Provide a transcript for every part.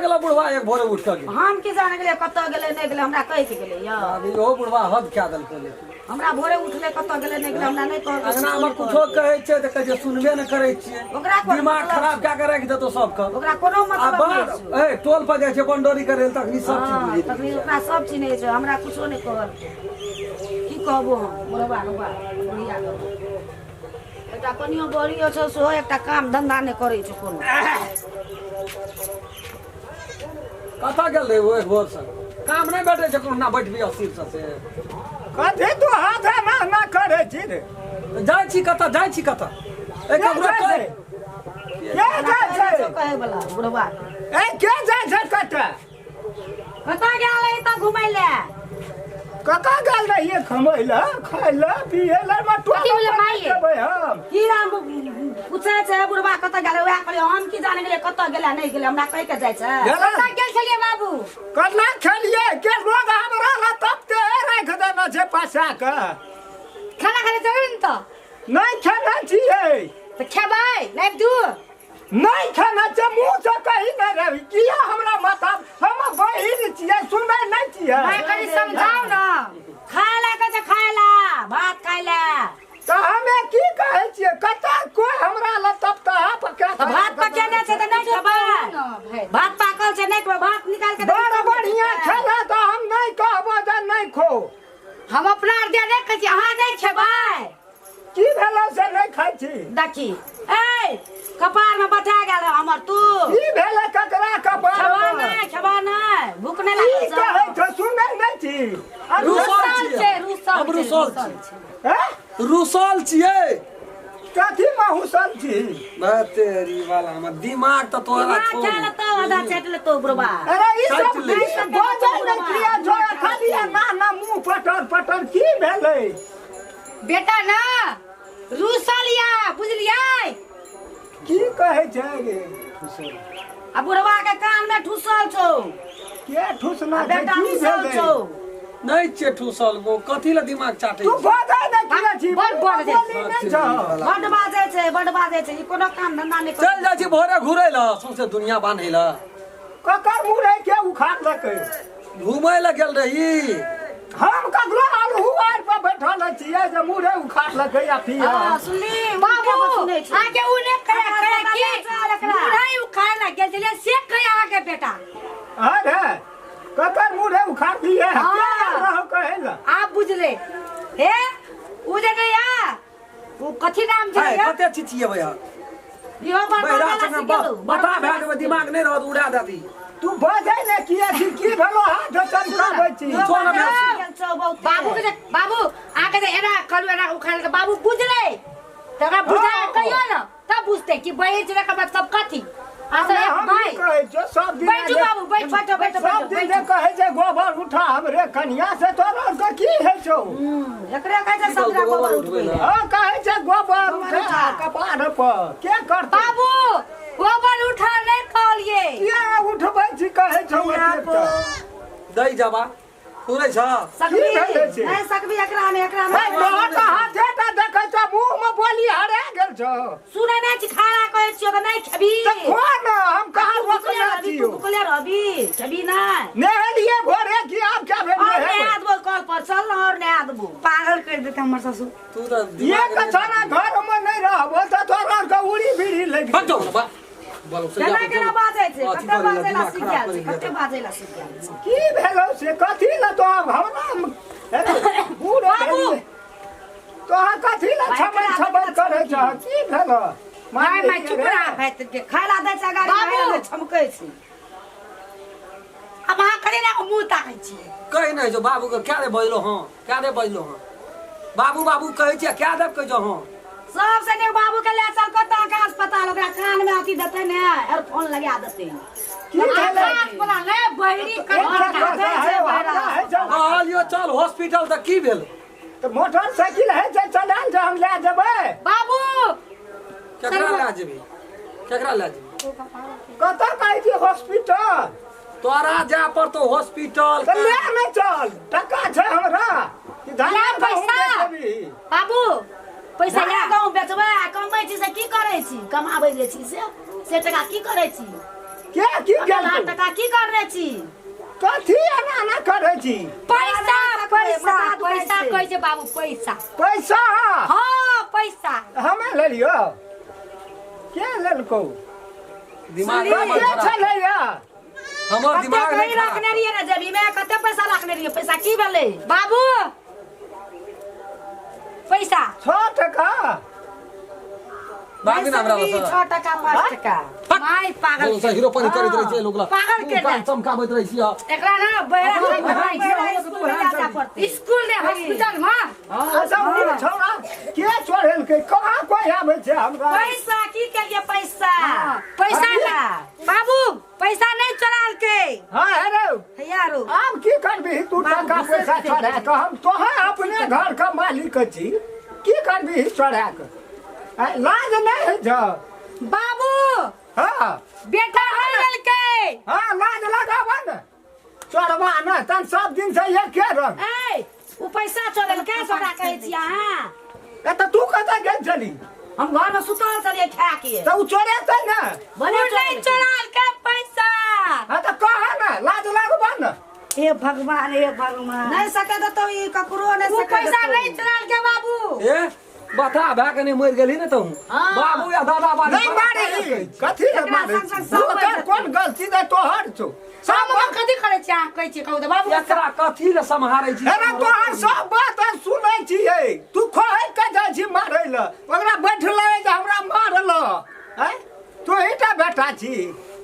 गेलो बुढ़वा एक भोरे उठ के? हम की जाने गेलियै कतऽ गेलै नहि गेलै, हमरा कहि के गेलै यौ। अभी ओहो बुढ़वा हद कए देलकै लेकिन। हमरा भोरे उठले कतऽ गेलै नहि गेलै हमरा नहि कहलकै। अंगना मे कुछो कहै छै तऽ कहै छै सुनबे नहि करै छियै। ओकरा कोन दिमाग मतलब खराब कए के राखि देतौ सबके। ओकरा कोनो आ मतलब बाहर नहि छै। ए टोल पर जाइ छै बंडोरी करै लए तखनी सब चीज हँ, बुझि तखनी ओकरा सब चिन्है छै, हमरा कुछो नहि कहलकै। की कहबो हम बुढ़बा रुबा बुढ़िया के। एकटा कनियो बड़ियो छौ सेहो एकटा काम धंधा नहि करै छौ कोनो। कतऽ गेल रही ओ एक भोर से? काम नहि भेटै छै कोनो ना बैठबी अस्थिर से से। कथी तू हाथ ना ना करै छी रे? जाइ छी कतऽ, जाइ छी कतऽ? ए के ककरो जाइ छै? कहि के जाइ हमरा छै? छौ कहै बला बुढ़बा के। ए के जाइ छै कतऽ? कतऽ गेल रही तऽ घुमै लए? कतऽ गेल रहियै खमै लए, खाय लए, पियै लए, मटुआ कथी भेलै माय? देबै हम। की राम पूछै छै बुढ़बा कतऽ गेल, वएह कहलियै हम की जाने गेलियै कतऽ गेलै नहि गेलै, हमरा कहि के जाइ छै। गेलै? कतऽ गेल छलियै बाबू? कना खेलियै के रोग हमरा लए तपते राखि देने छै पसा कऽ। खाना खाने जेबै ने तऽ? नहि खेने छियै। तऽ खेबै लाइब दू। नहि खेने छै, मुँह से कही नहि रही किया हमरा माथा, हम बहिन छियै सुनै नहि छियै। माय कनि समझाउ ने। खाय लए कहै छै, खाय लए, भात खाय लए। तऽ हमे की कहै छियै कतऽ कोइ हमरा लए तपता पका तऽ भात पकेने छै तऽ नहि खेबै? भात पाकल छै नहि खेबै? भात निकालि के बड़ बढ़िया खेला तऽ हम नहि कहबो जे नहि खो। हम अपना आर दिया नहि कहै छी अहाँ नहि खेबै। की भेलै से नहि खाइ छी? देखी ए कपार में बैठा गेल हमर तू। की भेलै ककरा कपार खेबा में? नहि, खेबा नहि, भूख नहि की लागल छौ? कहै छौ सुनै नहि छी? रुसल छै, छियै। रुसल हम छै, रुसल रुसल छियै। हैं? रुसल छियै। कथी में हुसल छी? तेरी वाला हमर दिमाग तऽ तोरा दिमाग छोड़। खा लेतौ, आधा चाटि लेतौ बुढ़बा। अरे ई सब काटि लै की छै। बजै नहि किया छौ? खाली ना ना मुँह पटर पटर की भेलै? बेटा ना रुसल या बुझलियै? की कहै छै रे? आ बुढ़बा के कान में ठुसल छौ। के ठुसना आ छै? बेटा की ठुसल भेलै? छौ। नहि छियै ठुसल गो, कथी लए दिमाग चाटै तू छी? बजै नहि किया छी? बड़ बजै छै। बोली नहि छौ। बड्ड बाजै छै, बड्ड बाजै छै, ई कोनो काम धंधा नहि चलि करै। जाइ छी भोरे घुरै लए सौंसे दुनिया बान्है लए। ककर मुरै के उखाड़लकै? घुमै लए गेल रही। हम ककरो अलहु आर पर बैठल छियै जे मुरै उखाड़लकै या फिर? हँ, सुनली बाबू सुनै छी। अहाँके उ नहि कहै हमरा कहै सब की चल एकरा। मुरई उखाड़े ला गेल छलियै से कहै अहाँके बेटा। अरे ककर मुरै उखाड़ दिए? हाँ। के रहो कहै लए? आब बुझले हे उ जे नहि या उ कथी नाम छै है या? कते चिचियेबै अहाँ? इहो बड़ बहिरा बाजै ला संगे सीख गेलौ, बड़ बता बाजै भए ला जेबै सीख दिमाग नहि रहत उड़ा देती। तू बजै ने किया छी? की भेलो हाथ चमकाबै छी? गेलौ। इहो किछो नहि बाजै ला भेल। सीख गेल छौ बहुते। बाबू के जे बाबू अहाँके जे एना कहलू एना उखाड़े तऽ बाबू बुझलै तऽ ओकरा बुझा हाँ। कहियो ने तब बुझतै कि बहिन छै एकर मतलब कथी। हमे अच्छा हम भाई की कहै छियौ सब दिन बैठू बाबू, बैठू, बैठो, बैठो, सब दिन जे कहै छै गोबर उठा हमरे कनिया से तोरा आरके की होइ छौ? एकरे कहै छै की सब कहलकै गोबर गोबर उठबै उठबै लए। लए? हँ कहै छै गोबर गोबर उठा उठा। कपार पर के करतै? बाबू गोबर उठा नहि कहलियै। किया उठबै छी कहै छौ एतेक तऽ? दै जबा सुनै छ? सकबी की भेलै छै? नहि सकबी एकरा में, एकरा में। हे, तोहर तऽ हाथे टा देखै छौ मुँह में बोली हरा गेल छौ। सुनै नहि छी, खाना कहै छियौ तऽ नहि खेबी। तऽ खो ने, हम कहाँ तू भुखले रोकने रहबी, तू छियौ? भुखले रहबी, खेबी नहि। नहेलियै भोरे कि आब क्या भेल और नहेबै? नहा देबो कल पर चल ने, और नहा देबो। पागल कर देते हमर ससुर। तू तऽ एक दिमाग छाना घर में नहि रहबो तऽ तोरा आरके उड़ी बीड़ी लागि भाग जाउ ने बा बोलो से केना केना बाजै छै, अथी कते करै लए बाजै ला दिमाग सीख खराब गेल करै छै, लए। कते बाजै ला सीख गेल छै। की भेलौ से कथी लए तो हमरा बूढ़ बाबू। भेलियै। तोहर कथी लए छमन छमन करै छह? की भेलौ? माय माय चुप रह भाई के। खाय ला दै छै गाड़ी बाबू। में छमकै छै। अब अहाँ करै ला मुँह ताकै छियै। कहि नहि जो बाबू के क्या रे बजलो हँ, क्या रे बजलो हँ बाबू बाबू कहै छियै क्या देब कहै छौ हँ। सबसे नीक बाबू के ले चल कतऽ के अस्पताल, ओकरा कान में अथी देतै ने एयरफोन लगा देतै। की भेलै? अस्पताल नहि बहिरी एक कर चक्कर है, हमरा है छौ। कहलियो चल हॉस्पिटल तऽ की भेल? तऽ मोटरसाइकिल है छै चलायल जे हम लए जेबै। बाबू केकरा लए जेबही? केकरा लए जेबही? कतऽ कहै छी हॉस्पिटल? तोरा जाय पड़तौ हॉस्पिटल। तऽ ले नहि चल, टका छै हमरा कि धान ला गहूम पैसा। बेचबही? बाबू पैसा धान ला। गहूम बेचबै आ कमबै छी से की करै छी? कमाबै जे छी से से टका की करै छी? के की लाख गेल टका की करने छी कथी एना एना करै छी पैसा पैसा माथा दुखाइ पैसा छै। कहै छै बाबू पैसा पैसा हाँ पैसा हमे लेलियो के लेलको दिमाग सुनली? हमर के खराब। छलैया हमर कते दिमाग कही नहि खराब। रखने रहियै ने जेबी में कते पैसा रखने रहियै पैसा की भेलै बाबू पैसा 6 टका मांगी ना हमरा नहि लग 6 टका 5 टका माय पागल बोल हीरो पानी करैत रहै छै लोक ला पागल के कान चमकाबैत रहै छियै एकरा ना बहरा अपना भाई बहरा स्कूल में जाय पड़तै स्कूल ने हॉस्पिटल में अच्छा ओ छौड़ा के चढ़ेलकै कहाँ कोई आबै छै हमरा पैसा की केलिए पैसा पैसा नहीं बाबू पैसा नहीं चोरालके हाँ हे रे हैया रो आब की करबही तू टका पैसा चढ़ा कऽ हम तोहे अपने घर के मालिक छी की करबही चढ़ा कऽ आँय, लाज नहि होइ छौ बाबू हाँ बेटा नहीं लेलके हाँ लाज लगाबऽ ने चढ़बा ने तन सब दिन से एके रंग ए उ पैसा चोरेलकै से ओकरा कहै छी अहाँ ए तऽ तू कतऽ गेल छली हम घर में सुतल छलियै खा के तऽ ओ चोरेतै ने भने उ नहीं चोरालके पैसा हाँ तऽ कह ने लाज लगबऽ ने हे भगवान हे भगवान नहीं सके देतौ ई ककरो नहीं उ सके पैसा देतौ। नहीं चोरालके बाबू ए बता भए के नहीं मरि गेली ने तू हाँ। बाबू या दादा बाबू नहीं मारे कथी ले एकरा मारे संग संग सब ओकर कोन गलती दे तोहर छौ सब हम कथी करै छी अहाँ कहै छी कहू तऽ बाबू एकरा कथी ले सम्हारै छी अरे तोहर सब बात हम सुनै छियै तू खोहि के जाइ छी मारै लए ओकरा बैठलै जे हमरा मारल आँय तू ही टा बेटा छी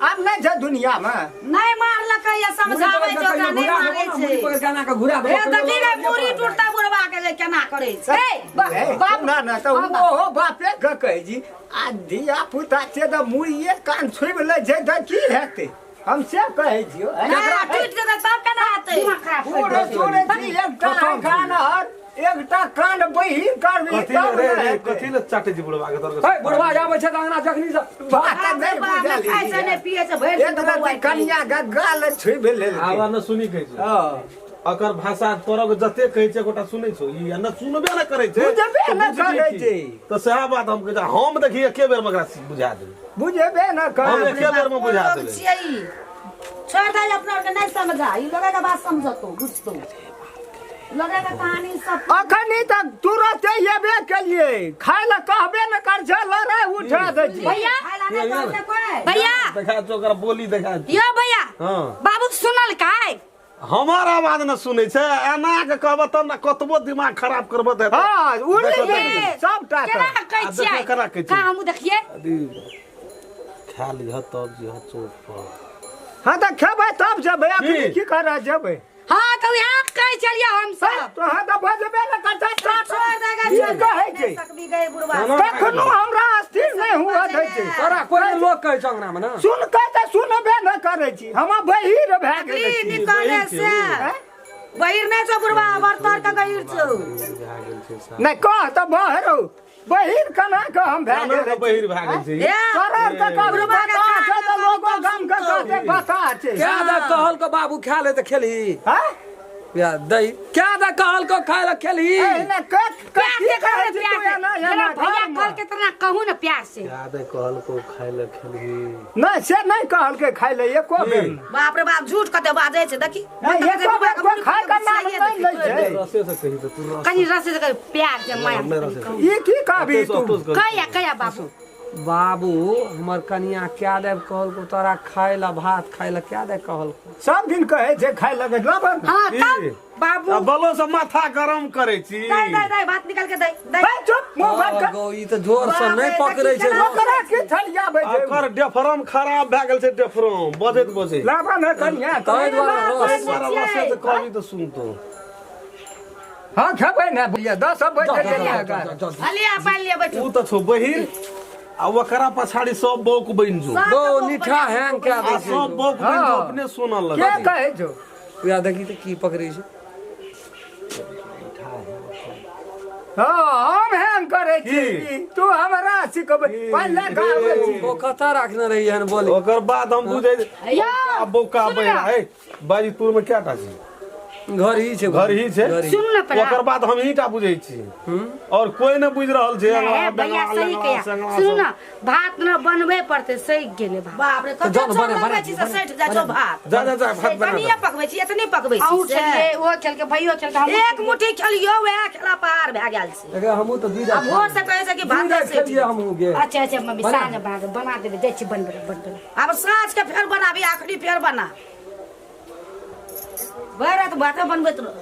आब नहि छै दुनियामे नहीं मारलकै या समझाबै छै ओकरा नहीं मारै मुड़ी छै पकड़ के एना के घुरा हे देखी रे मुड़ी टूटता बुढ़वा के जे केना करै छै ए, बाप ना ना तऽ ओहो बापे के कहै छी आ धिया पुता छै तऽ मुड़िए कान छुबि लै छै तऽ की हेतै हम से कहै छियौ ना टूटि जेतै तब केना हेतै दिमाग खराब कर बूढ़ सुनै छी एकटा कान हर एकटा कान बहिर करबी कथी ले तब रे ने रे हेतै। कथी ले चाटे छी बुढ़वा के तोर हे बुढ़वा आबै छै तऽ अंगना जखनी से बात नहि बाप रे, बुझलियै। खाइ छै नहि पियै छै भरि दिन एक राति बौआइ छै। कनिया के गाल छुबि लेलकै आवा न सुनी कहै छै हँ। अकर भाषा तोरा के जते कहै छै गोटा सुनै छौ ई आ न सुनबे न करै छै बुझबे तऽ न बुझबही करै की? छै। तऽ सएह बात हम कहै छी हम देखी एके बेर मे एकरा बुझा देबै बुझेबे न हम कर एके बेर मे बुझा लोग देबै छियै ई। छोड़ दे अपना आरके नहीं समझा ई लोगे के बात समझतो बुझतो लोगे के कहानी सब अखनी तक तुरते एबे केलिए खाय लए कहबे न कर छै लड़ाइ उठा दै छै भैया खाय ला नहीं कहलकै कोई भैया देखा छौ ओकरा बोली देखा छौ। यो भैया हाँ बाबू सुनल काय हमर आवाज न सुनै छै एना के कहब तब ने कतबो दिमाग खराब करब तऽ हेतै। हाँ उड़ि देखो, गेल देखो। सबटा केना तऽ कहै आ छियै देखियौ केना कहै छियै। का हमहूँ देखियै अभी खा लिह तब जिह चौक पर हाँ तऽ खेबै तब जेबै अखनी की? की करऽ जेबै हाँ तऽ उएह कहै छलियै हम सब तोहर तऽ बजबे न करतै छोड़ देगा की कहै छै नहीं सकबी गए बुढ़वा ना, ना। कखनो हमरा स्थिर नहि हुआ दै छै तोरा कोई ने लोक कहै छै अंगना मे ना सुन के तऽ सुनबे न करै छी हम बहिर भए गेल बकरी छी निकले बहिर से छै हैं? बहिर नहीं छौ बुढ़वा बर तर के गहिर छौ भए गेल छै साफ। नहि कह तऽ बहरो बहिर केना कऽ हम भए केना गेल के बहिर भए गेल छै ए तोरा तऽ कभी बुढ़वा के बता छै तऽ कान लोगो गाम के कहते बता छै क्या दे कहल को बाबू खा ले तऽ खेलही हैं? या दही क्या दे कहल को खाए ले खेलही एहिना के प्यार कथी से कहै कहू छी प्यार तू से एना जेना एना भैया घरमे? कहलकै तेना कहू ने प्यार से याद है कहलको खाय ले खेलही नहि से नहि कहलकै खाय ले एको बेर नहि। बाप रे बाप झूठ कते बाजै छै देखी नहि, एको बेर कोइ खाय के नाम नहि लै छै रसे से कही तऽ तू रस कनि रस से कही, प्यार से माया नहि रसे से ई की कहबी तू कहिया कहिया बाबू बाबू हमर कनिया क्या दे कहल को तोरा खाए ला भात खाए ला क्या दे कहल को सब दिन कहै छै खाय लगे लबन हाँ की? तब बाबू आ बलो से माथा गरम करै छी दे दे दे भात निकाल के दे दे हे चुप मुंह बंद कर गो ई तऽ जोर से नहि पकड़ै छै बाप रे, ओकरा की थलियाबै छै ओकर डेफरम खराब भए गेल छै डेफरम बजैत बजैत लाबन है कनिया ताहि दुआरे रस ताहि दुआरे रसे से कहबी तऽ सुनतो हाँ खेबै ने भैया 10 बजे जा, जा, जा, जा, जा। हलिया पानि लिअ बैठू ऊ तऽ छौ बहिर आ ओकरा पछाड़ी सब बौक बनि जो सब गो बौक नीठा बनि हैंग कए आ दै छै सब बौक बनि जो हाँ। अपने सुनऽ के लगतै कहै छौ उएह देखी तऽ की पकड़ै छै हाँ हम हैंग करै छी की? तू हमरा सिखबै पहिले गाबै छी ओ कतऽ राखने रही हन बोली ओकर बाद हम बुझै यौ, आ बौका सुनू बहिर ना। है बाजी तोर में क्या टा छै घर ही छै। घर ही छै। घर ही। सुनू ने पहिले। ओकर बाद हम ही टा बुझै छी और कोई नहि बुझि रहल छै। नहीं, अंगना, भैया बेंगला, सही लेंगला, कहिया। सेंगला सुनू सब। ने, भात न बनबे पड़तै, सही गेलै भात। बाप रे, कते जाउ ने, चाउर बना, लगबै बना, छी से सठि जाइ छौ भात। जा जा जा, भात बना कनिये दे। पकबै छी, एतने पकबै छी अहूँ से। खेलियै, ओहो खेलकै, भैयो खेलकै, हमहूँ एक खेलियै। मुट्ठी खेलियो, वएह खेला पहाड़ भए गेल छै। एकरा हमहूँ तऽ दुई आ रात भोर से कहै छै कि भात दुई रात सठि गेल। खेलियै हमहूँ गे। अच्छा अच्छा मम्मी, बना। साँझ बना देबै, बना देबै, जाइ छी बनबै लए, बनबै लए। आब साँझ के फेर बनाबी, आखिरी फेर बना, भरि रात भाते बनबैत रह।